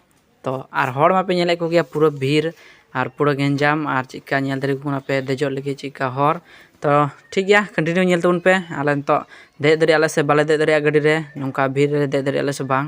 ᱛᱚ ᱟᱨ ᱦᱚᱲ ᱢᱟᱯᱮ ᱧᱮᱞᱮᱫ ᱠᱚᱜᱮᱭᱟ ᱯᱩᱨᱟᱹ ᱵᱷᱤᱲ ᱟᱨ ᱯᱩᱨᱟᱹ ᱜᱮᱧᱡᱟᱢ, ᱟᱨ ᱪᱮᱫᱠᱟ ᱧᱮᱞ ᱫᱟᱲᱮ ᱠᱚ ᱠᱟᱱᱟ ᱯᱮ ᱫᱮᱡᱚᱜ ᱞᱟᱹᱜᱤᱫ ᱪᱮᱫᱠᱟ ᱦᱚᱨ᱾ ᱛᱚ ᱴᱷᱤᱠ ᱜᱮᱭᱟ, ᱠᱚᱱᱴᱤᱱᱤᱭᱩ ᱧᱮᱞ ᱛᱟᱵᱚᱱ ᱯᱮ᱾ ᱟᱞᱮ ᱱᱤᱛᱚᱜ ᱫᱮᱡ ᱫᱟᱲᱮᱭᱟᱜ ᱟᱞᱮ ᱥᱮ ᱵᱟᱞᱮ ᱫᱮᱡ ᱫᱟᱲᱮᱭᱟᱜᱼᱟ ᱜᱟᱹᱰᱤ ᱨᱮ, ᱱᱚᱝᱠᱟ ᱵᱷᱤᱲ ᱨᱮ ᱫᱮᱡ ᱫᱟᱲᱮᱭᱟᱜ ᱟᱞᱮ ᱥᱮ ᱵᱟᱝ᱾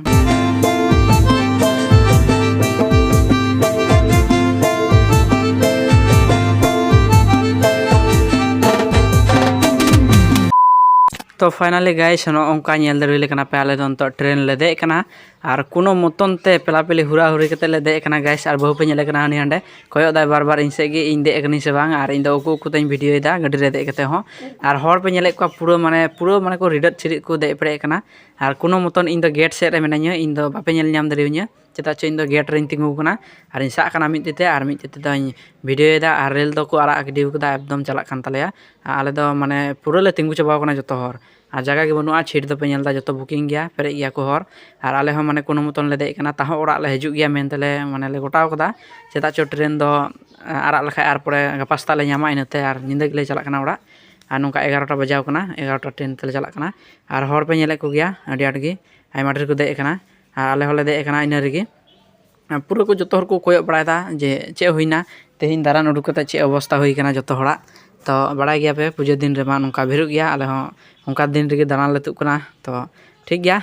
ᱛᱚ ᱯᱷᱟᱭᱱᱟᱞᱤ ᱜᱟᱭᱥ, ᱱᱚᱜᱼᱚ ᱱᱚᱝᱠᱟ ᱧᱮᱞ ᱫᱟᱲᱮ ᱠᱟᱱᱟ ᱯᱮ, ᱟᱞᱮ ᱫᱚ ᱱᱤᱛᱚᱜ ᱴᱨᱮᱱ ᱞᱮ ᱫᱮᱡ ᱠᱟᱱᱟ᱾ ᱟᱨ ᱠᱳᱱᱳ ᱢᱚᱛᱚᱱ ᱛᱮ ᱯᱮᱞᱟ ᱯᱮᱞᱤ ᱦᱩᱨᱟ ᱦᱩᱨᱤ ᱠᱟᱛᱮ ᱞᱮ ᱫᱮᱡ ᱠᱟᱱᱟ ᱜᱟᱭᱥ᱾ ᱟᱨ ᱵᱟᱹᱦᱩ ᱯᱮ ᱧᱮᱞᱮ ᱠᱟᱱᱟ ᱦᱟᱹᱱᱤ ᱦᱟᱸᱰᱮ ᱠᱚᱭᱚᱜ ᱫᱟᱭ ᱵᱟᱨ ᱵᱟᱨ ᱤᱧ ᱥᱮᱫ ᱜᱮ, ᱤᱧ ᱫᱮᱡ ᱠᱟᱹᱱᱟᱹᱧ ᱥᱮ ᱵᱟᱝ᱾ ᱟᱨ ᱤᱧ ᱫᱚ ᱩᱠᱩ ᱩᱠᱩ ᱛᱮᱧ ᱵᱷᱤᱰᱤᱭᱳᱭᱮᱫᱟ ᱜᱟᱹᱰᱤ ᱨᱮ ᱫᱮᱡ ᱠᱟᱛᱮ ᱦᱚᱸ᱾ ᱟᱨ ᱦᱚᱲ ᱯᱮ ᱧᱮᱞᱮᱫ ᱠᱚᱣᱟ ᱯᱩᱨᱟᱹ ᱢᱟᱱᱮ ᱯᱩᱨᱟᱹ ᱢᱟᱱᱮ ᱠᱚ ᱨᱤᱰᱟᱹᱫ ᱪᱤᱨᱤᱫ ᱠᱚ ᱫᱮᱡ ᱯᱮᱨᱮᱡ ᱠᱟᱱᱟ᱾ ᱟᱨ ᱠᱳᱱᱳ ᱢᱚᱛᱚᱱ ᱤᱧ ᱫᱚ ᱜᱮᱴ ᱥᱮᱫ ᱨᱮ ᱢᱮᱱᱟᱹᱧᱟ, ᱤᱧ ᱫᱚ ᱵᱟᱯᱮ ᱧᱮᱞ ᱧᱟᱢ ᱫᱟᱲᱮᱭᱟᱹᱧᱟ᱾ ᱪᱮᱫᱟᱜ ᱪᱚ ᱤᱧ ᱫᱚ ᱜᱮᱴ ᱨᱮᱧ ᱛᱤᱸᱜᱩ ᱟᱠᱟᱱᱟ ᱟᱨᱤᱧ ᱥᱟᱵ ᱠᱟᱱᱟ ᱢᱤᱫ ᱛᱤ ᱛᱮ, ᱟᱨ ᱢᱤᱫ ᱛᱤ ᱛᱮᱫᱚᱧ ᱵᱷᱤᱰᱤᱭᱳᱭᱮᱫᱟ᱾ ᱟᱨ ᱨᱮᱹᱞ ᱫᱚᱠᱚ ᱟᱨᱟᱜ ᱜᱤᱰᱤ ᱟᱠᱟᱫᱟ, ᱮᱠᱫᱚᱢ ᱪᱟᱞᱟᱜ ᱠᱟᱱ ᱛᱟᱞᱮᱭᱟ᱾ ᱟᱨ ᱟᱞᱮ ᱫᱚ ᱢᱟᱱᱮ ᱯᱩᱨᱟᱹ ᱞᱮ ᱛᱤᱸᱜᱩ ᱪᱟᱵᱟᱣ ᱠᱟᱱᱟ ᱡᱚᱛᱚ ᱦᱚᱲ, ᱟᱨ ᱡᱟᱭᱜᱟ ᱜᱮ ᱵᱟᱹᱱᱩᱜᱼᱟ᱾ ᱥᱤᱴ ᱫᱚᱯᱮ ᱧᱮᱞ ᱮᱫᱟ ᱡᱚᱛᱚ ᱵᱩᱠᱤᱝ ᱜᱮᱭᱟ, ᱯᱮᱨᱮᱡ ᱜᱮᱭᱟ ᱠᱚ ᱦᱚᱲ᱾ ᱟᱨ ᱟᱞᱮ ᱦᱚᱸ ᱢᱟᱱᱮ ᱠᱳᱱᱳ ᱢᱚᱛᱚᱱ ᱞᱮ ᱫᱮᱡ ᱠᱟᱱᱟ, ᱛᱟᱦᱚᱸ ᱚᱲᱟᱜ ᱞᱮ ᱦᱤᱡᱩᱜ ᱜᱮᱭᱟ ᱢᱮᱱᱛᱮ ᱞᱮ ᱢᱟᱱᱮ ᱞᱮ ᱜᱚᱴᱟᱣ ᱠᱟᱫᱟ᱾ ᱪᱮᱫᱟᱜ ᱪᱚ ᱴᱨᱮᱱ ᱫᱚ ᱟᱨᱟᱜ ᱞᱮᱠᱷᱟᱡ ᱟᱨ ᱯᱚᱨᱮ ᱜᱟᱯᱟ ᱥᱮᱛᱟᱜ ᱞᱮ ᱧᱟᱢᱟ, ᱤᱱᱟᱹᱛᱮ ᱟᱨ ᱧᱤᱫᱟᱹ ᱜᱮᱞᱮ ᱪᱟᱞᱟᱜ ᱠᱟᱱᱟ ᱚᱲᱟᱜ᱾ ᱟᱨ ᱱᱚᱝᱠᱟ ᱮᱜᱟᱨᱚᱴᱟ ᱵᱟᱡᱟᱣ ᱠᱟᱱᱟ, ᱮᱜᱟᱨᱚᱴᱟ ᱴᱨᱮᱱ ᱛᱮᱞᱮ ᱪᱟᱞᱟᱜ ᱠᱟᱱᱟ᱾ ᱟᱨ ᱦᱚᱲ ᱯᱮ ᱧᱮᱞᱮᱫ ᱠᱚᱜᱮᱭᱟ ᱟᱹᱰᱤ ᱟᱸᱴ ᱜᱮ, ᱟᱭᱢᱟ ᱰᱷᱮᱨ ᱠᱚ ᱫᱮᱡ ᱟᱠᱟᱱᱟ᱾ ᱟᱨ ᱟᱞᱮ ᱦᱚᱸᱞᱮ ᱫᱮᱡ ᱟᱠᱟᱱᱟ ᱤᱱᱟᱹ ᱨᱮᱜᱮ᱾ ᱯᱩᱨᱟᱹ ᱠᱚ ᱡᱚᱛᱚ ᱦᱚᱲ ᱠᱚ ᱠᱚᱭᱚᱜ ᱵᱟᱲᱟᱭᱮᱫᱟ ᱡᱮ ᱪᱮᱫ ᱦᱩᱭᱱᱟ, ᱛᱮᱦᱮᱧ ᱫᱟᱬᱟᱱ ᱩᱰᱩᱠ ᱠᱟᱛᱮ ᱪᱮᱫ ᱚᱵᱚᱥᱛᱟ ᱦᱩᱭ ᱠᱟᱱᱟ ᱡᱚᱛᱚ ᱦᱚᱲᱟᱜ᱾ ᱛᱚ ᱵᱟᱲᱟᱭ ᱜᱮᱭᱟ ᱯᱮ ᱯᱩᱡᱟᱹ ᱫᱤᱱ ᱨᱮᱢᱟ ᱱᱚᱝᱠᱟ ᱵᱷᱤᱲᱚᱜ ᱜᱮᱭᱟ, ᱟᱞᱮ ᱦᱚᱸ ᱚᱱᱠᱟ ᱫᱤᱱ ᱨᱮᱜᱮ ᱫᱟᱬᱟᱱ ᱞᱮ ᱛᱩᱫ ᱠᱟᱱᱟ᱾ ᱛᱚ ᱴᱷᱤᱠ ᱜᱮᱭᱟ,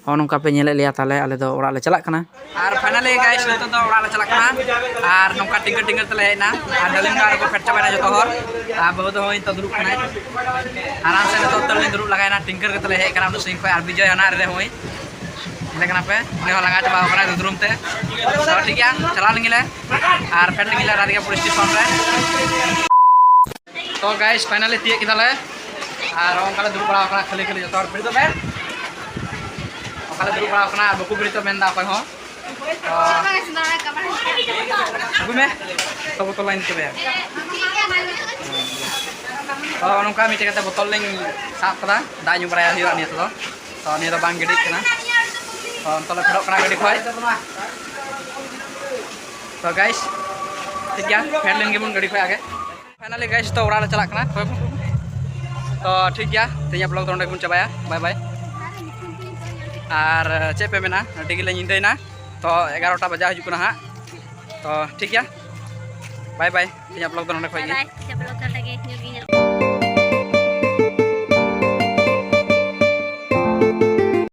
ᱦᱚᱸᱜᱼᱚ ᱱᱚᱝᱠᱟ ᱯᱮ ᱧᱮᱞᱮᱫ ᱞᱮᱭᱟ, ᱛᱟᱦᱞᱮ ᱟᱞᱮ ᱫᱚ ᱚᱲᱟᱜ ᱞᱮ ᱪᱟᱞᱟᱜ ᱠᱟᱱᱟ᱾ ᱟᱨ ᱯᱷᱟᱭᱱᱟᱞᱤ ᱜᱟᱭᱥ, ᱱᱤᱛᱚᱜ ᱫᱚ ᱚᱲᱟᱜ ᱞᱮ ᱪᱟᱞᱟᱜ ᱠᱟᱱᱟ᱾ ᱟᱨ ᱱᱚᱝᱠᱟ ᱴᱤᱝᱠᱟᱹ ᱴᱤᱝᱠᱟᱹ ᱛᱮᱞᱮ ᱦᱮᱡ ᱮᱱᱟ᱾ ᱟᱨ ᱰᱟᱹᱞᱤᱢ ᱜᱟᱲ ᱨᱮᱠᱚ ᱯᱷᱮᱰ ᱪᱟᱵᱟᱭᱮᱱᱟ ᱡᱚᱛᱚ ᱦᱚᱲ᱾ ᱟᱨ ᱵᱟᱹᱦᱩ ᱫᱚ ᱦᱚᱸᱜᱼᱚᱭ ᱱᱤᱛᱚᱜ ᱫᱩᱲᱩᱵ ᱠᱟᱱᱟᱭ᱾ ᱟᱨᱟᱢ ᱥᱮ ᱱᱤᱛᱚᱜ ᱩᱛᱟᱹᱨ ᱞᱤᱧ ᱫᱩᱲᱩᱵ ᱞᱟᱜᱟᱭᱮᱱᱟ, ᱴᱤᱝᱠᱟᱹ ᱠᱟᱛᱮ ᱞᱮ ᱦᱮᱡ ᱟᱠᱟᱱᱟ ᱩᱱᱟᱹᱜ ᱥᱟᱺᱜᱤᱧ ᱠᱷᱚᱱ᱾ ᱟᱨ ᱵᱤᱡᱚᱭ ᱦᱟᱱᱟ ᱨᱮ ᱦᱚᱸᱜᱼᱚᱭ ᱧᱮᱞᱮ ᱠᱟᱱᱟ ᱯᱮ, ᱩᱱᱤ ᱦᱚᱸ ᱞᱟᱸᱜᱟ ᱪᱟᱵᱟᱣ ᱠᱟᱱᱟᱭ ᱫᱩᱫᱽᱨᱩᱢ ᱛᱮ᱾ ᱛᱚ ᱴᱷᱤᱠ ᱜᱮᱭᱟ, ᱪᱟᱞᱟᱣ ᱞᱮᱱ ᱜᱮᱞᱮ ᱟᱨ ᱯᱷᱮᱰ ᱞᱮᱱ ᱜᱮᱞᱮ ᱨᱟᱡᱽᱜᱟᱲ ᱯᱩᱞᱤᱥ ᱥᱴᱮᱥᱚᱱ ᱨᱮ᱾ ᱛᱚ ᱜᱟᱭᱥ, ᱯᱷᱟᱭᱱᱟᱞᱤ ᱛᱤᱭᱟᱹᱜ ᱠᱮᱫᱟᱞᱮ᱾ ᱟᱨ ᱚᱱᱠᱟ ᱞᱮ ᱫᱩᱲᱩᱵ ᱵᱟᱲᱟ ᱟᱠᱟᱱᱟ ᱠᱷᱟᱹᱞᱤ ᱠᱷᱟᱹᱞᱤ ᱡᱚᱛᱚ ᱦᱚᱲ ᱵᱷᱤᱲ ᱫᱚ ᱵᱮ᱾ ᱚᱱᱠᱟ ᱞᱮ ᱫᱩᱲᱩᱵ ᱵᱟᱲᱟ ᱟᱠᱟᱱᱟ ᱟᱨ ᱵᱟᱠᱚ ᱵᱷᱤᱲ ᱛᱚ ᱢᱮᱱᱫᱟ ᱚᱠᱚᱭ ᱦᱚᱸ᱾ ᱛᱚ ᱟᱹᱜᱩᱭ ᱢᱮ᱾ ᱛᱚ ᱵᱚᱛᱚᱞ ᱞᱟᱝ ᱤᱫᱤ ᱛᱚᱵᱮᱭᱟ᱾ ᱛᱚ ᱱᱚᱝᱠᱟ ᱢᱤᱫᱴᱮᱡ ᱠᱟᱛᱮ ᱵᱚᱛᱚᱞ ᱞᱤᱧ ᱥᱟᱵ ᱠᱟᱫᱟ, ᱫᱟᱜ ᱧᱩ ᱵᱟᱲᱟᱭ ᱦᱩᱭᱩᱜᱼᱟ ᱱᱤᱭᱟᱹ ᱛᱮᱫᱚ᱾ ᱛᱚ ᱱᱤᱭᱟᱹ ᱫᱚ ᱵᱟᱝ ᱜᱤᱰᱤᱜ ᱠᱟᱱᱟ᱾ ᱛᱚ ᱱᱤᱛᱚᱜ ᱞᱮ ᱯᱷᱮᱰᱚᱜ ᱠᱟᱱᱟ ᱜᱟᱹᱰᱤ ᱠᱷᱚᱡ᱾ ᱛᱚ ᱜᱟᱭᱥ, ᱴᱷᱤᱠ ᱜᱮᱭᱟ, ᱯᱷᱮᱰ ᱞᱮᱱ ᱜᱮᱵᱚᱱ ᱜᱟᱹᱰᱤ ᱠᱷᱚᱡ ᱟᱜᱮ᱾ ᱯᱷᱟᱭᱱᱟᱞᱤ ᱜᱟᱭᱥ, ᱛᱚ ᱚᱲᱟᱜ ᱞᱮ ᱪᱟᱞᱟᱜ ᱠᱟᱱᱟ᱾ ᱛᱚ ᱴᱷᱤᱠ ᱜᱮᱭᱟ, ᱛᱮᱦᱮᱧᱟᱜ ᱵᱞᱚᱜ ᱫᱚ ᱱᱚᱸᱰᱮ ᱜᱮᱵᱚᱱ ᱪᱟᱵᱟᱭᱟ᱾ ᱵᱟᱭ ᱵᱟᱭ᱾ ᱟᱨ ᱪᱮᱫ ᱯᱮ ᱢᱮᱱᱟ, ᱟᱹᱰᱤ ᱜᱮᱞᱮ ᱧᱤᱫᱟᱹᱭᱮᱱᱟ᱾ ᱛᱚ ᱮᱜᱟᱨᱚᱴᱟ ᱵᱟᱡᱟᱣ ᱦᱤᱡᱩᱜ ᱠᱟᱱᱟ ᱦᱟᱸᱜ᱾ ᱛᱚ ᱴᱷᱤᱠ ᱜᱮᱭᱟ, ᱵᱟᱭ ᱵᱟᱭ᱾ ᱛᱮᱦᱮᱧᱟᱜ ᱵᱞᱚᱜ ᱫᱚ ᱱᱚᱸᱰᱮ ᱠᱷᱚᱡ ᱜᱮ᱾ ᱵᱟᱭ ᱵᱟᱭ᱾